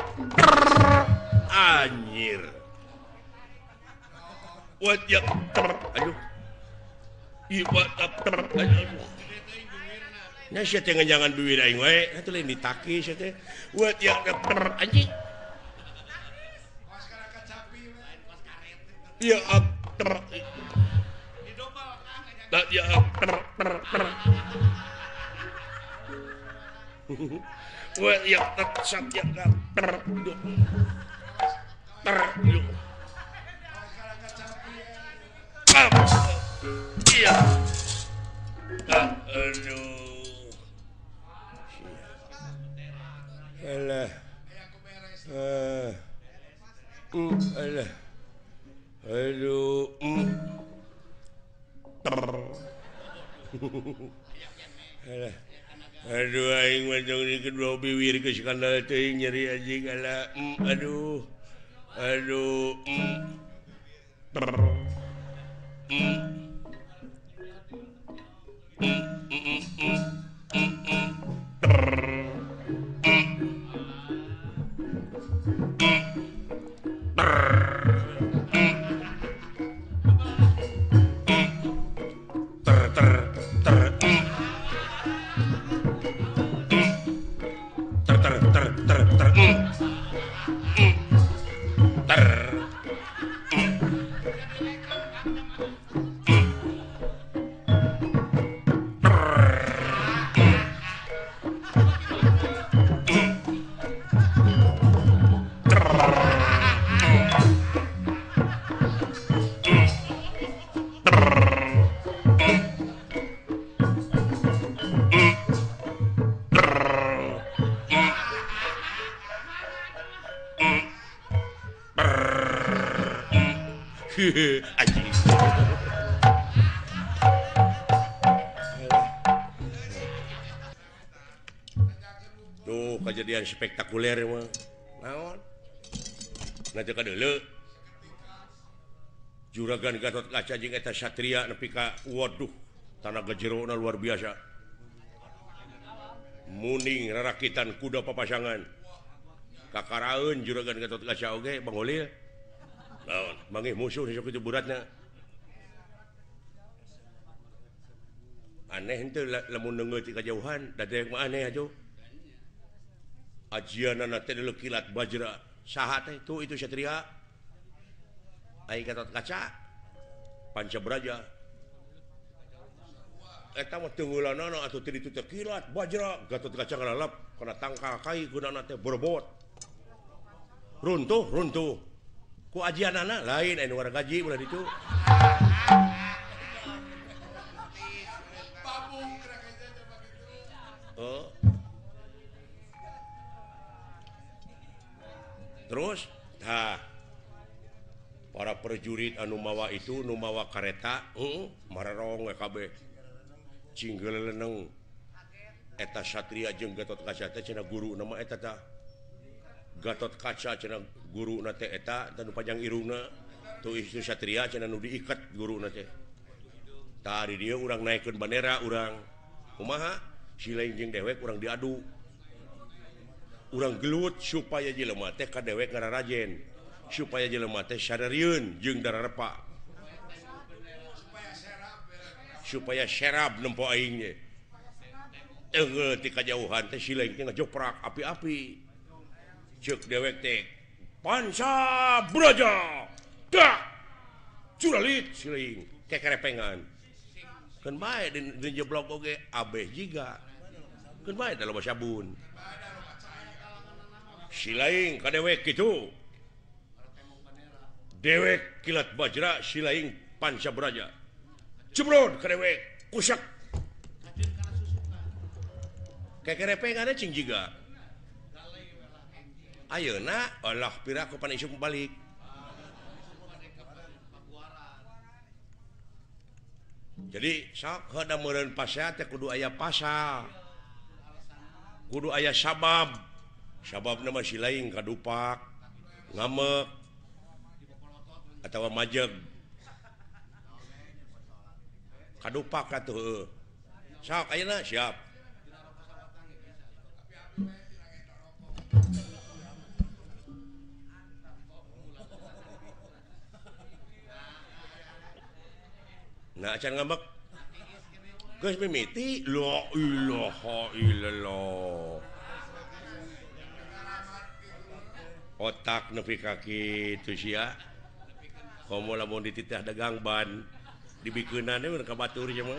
Anjir. What ya? Aduh. Ih, what up? Aduh. Nya sia teh ngejangan biwir aing wae, atuh lain ditaki sia teh. What ya? Anjing. Ya up. Ya up. Wah, ya sat ya ter ter. Iya. Aduh. Alah. Alah. Aduh. Alah. Aduh aing mah tong di kedua biwir geus skandal teuing nyeri anjing alah. Aduh. Aduh. Anjing. Tuh kejadian spektakuler mah. Naon? Nanti ka deuleu. Juragan Gatot Kaca jeung eta Satria nepi ka waduh, tanaga jerona luar biasa. Muning rarakitan kuda papasangan. Kakaraeun Juragan Gatot Kaca oge Bang Holil. Naon, manggih musuh sok kitu beratna. Aneh henteu lamun neungeut ti kajauhan, da dewek mah aneh atuh. Ajianana teh deuleu kilat bajra. Saha teh? Tuh itu Satria. Aing Gatot Kaca Panca Braja. Eta mah teungeulanana atuh teu ditu teh kilat bajra. Gatot Kaca ngalalap kana tangkal kai gunana teh berbot. Runtuh, runtuh. Ku ajianana lain anu wargaji ulah ditu. Oh. Terus tah para prajurit anu mawa itu nu mawa kareta, mararong we kabeh. Cinggeleneng eta Satria jeung Gatot Kaca teh cenah guru nama eta tah. Gatot Kaca cenah guruna teh eta tanu panjang irungna. Tuh itu Satria cenah nu diikat guruna teh. Tah di dieu urang naikeun bandera urang. Kumaha? Si lain jeung dewek urang diadu. Urang gelut supaya jelema teh ka dewek ngararajen. Supaya jelema teh sadarieun jeung dararepa. Supaya serab nempo aing ge. Teunggeul ti kajauhan teh si lain teh ngajoprak api-api. Ceuk dewek teh Panca Braja. Dak. Curalit si lain kekerepengan. Keun bae di jeblok oge abeh jiga. Keun bae da loba sabun. Si lain ka dewek kitu. Dewek kilat bajra, si lain Panca Braja. Jebrod ka dewek kusak. Kekerepengan cing jiga. Ayeuna Allah piraku pan isuk balik. Jadi sok heuda meureun pasea teh kudu aya pasal. Kudu aya sabab. Sababna mah si lain kadupak, ngamek atawa majeg. Kadupak atuh heueuh. Sok ayeuna siap. Nah acan ngambek. Geus mimiti la ilaha illallah. Otak nepi ka kitu sia. Komo lamun dititah dagang ban dibikeunana we ka batur sia mah.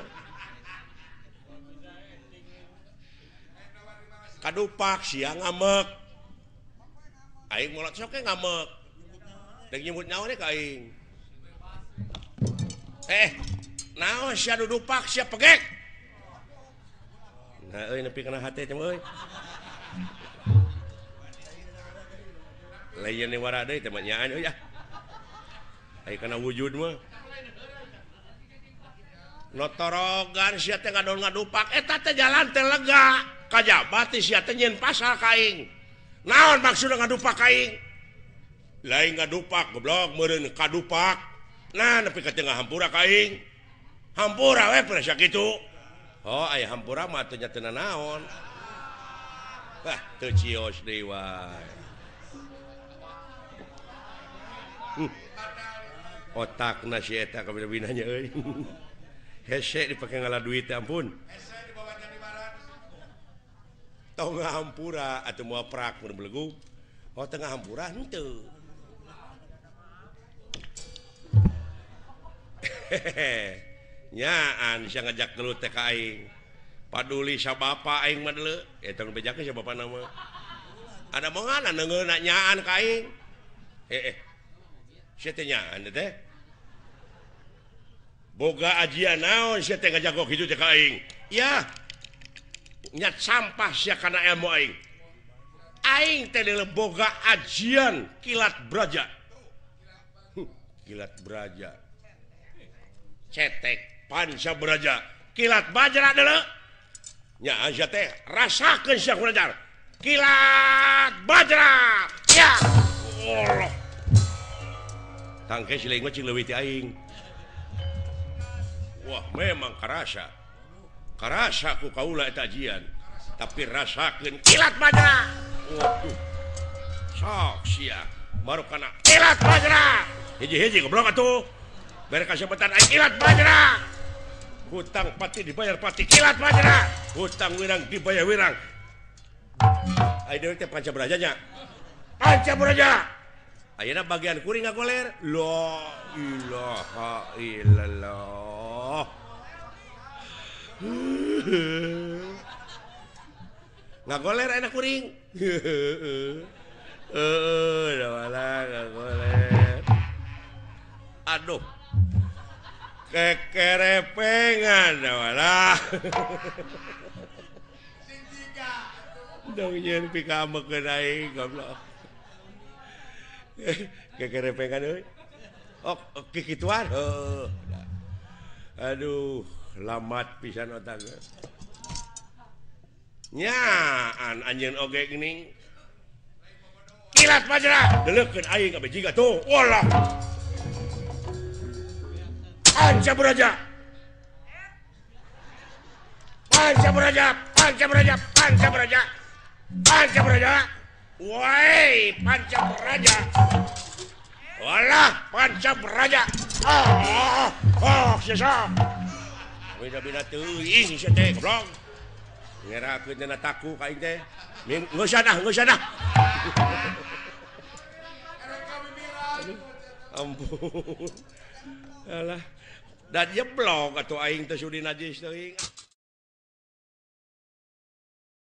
Kadupak sia ngambek. Aing molot sok ge ngambek. Deuk nyebut nyawa ka aing. Naon sia dudupak sia pegek. Nah euy nepi kana hate teh euy. Lain wara deui teh mah nyaan euy ah. Aya kana wujud mah. Notorogan sia teh ngadon ngadupak eta teh jalan teh lega. Kajaba teh sia teh nyieun pasal ka aing. Naon maksudna ngadupak ka aing? Lain ngadupak goblok meureun kadupak. Nah nepi ka tengah hampura ka aing. Hampura we pernah sakitu. Oh aya hampura mah teu nya teu nanaon. Wah teu cios deui wae. Otakna si eta kabina-binanya euy. Hese dipake ngala duit ampun. Hese dibawa jadi barat. Tong hampura atuh moal prak mun belegug. Oh tengah hampura henteu. Nyaan sia ngajak gelut teh ka aing. Paduli sa bapa aing mah deuleu. Eta nu bejakeun sa bapana mah. Ada mongana neungeuna nyaan ka aing. Sia teh nyaan teh. Boga ajian naon sia teh ngajago kitu teh ka aing. Yah. Nyat sampah sia kana ilmu aing. Aing teh deuleu boga ajian kilat braja. Kilat braja. Cetek panca braja. Kilat bajra deuleu. Nya sia teh rasakeun sia kulajar. Kilat bajra. Ya. Allah. Tangke si leuwih cing leuwih ti aing. Wah memang karasa. Karasa ku kaula eta ajian. Tapi rasakeun kilat bajra. Waduh. Sok sia baru kana kilat bajra. Hiji-hiji goblok atuh. Bere kasebetan aing kilat bajra. Hutang pati dibayar pati kilat bajra. Hutang wirang dibayar wirang. Aing deui teh panca braja nya. Panca braja. Ayeuna bagian kuring ngagoler. La ilaha illallah. Ngagoler ayeuna kuring. Heeh, dah ngagoler. Aduh. Kekerepengan dah. Sing jiga. Dong nyeun pikamekeun aing goblok. Kekerepengan euy. Oh, kikituan. Heuh. Aduh, lamat pisan otak. Nyaan anjeun oge geuning. Kilat bajra, deuleukeun aing kabeh jiga tuh. Walah. Panca braja. Panca braja, panca braja, panca braja. Panca braja. Woi, panca braja. Walah, panca braja. Oh, oh, sesa. Bina-bina teuing sia teh goblok. Ngerakeun dina taku ka aing teh. Geus ah, geus ah. Ampun. Alah, da jeblok atuh aing teh sudi najis teuing.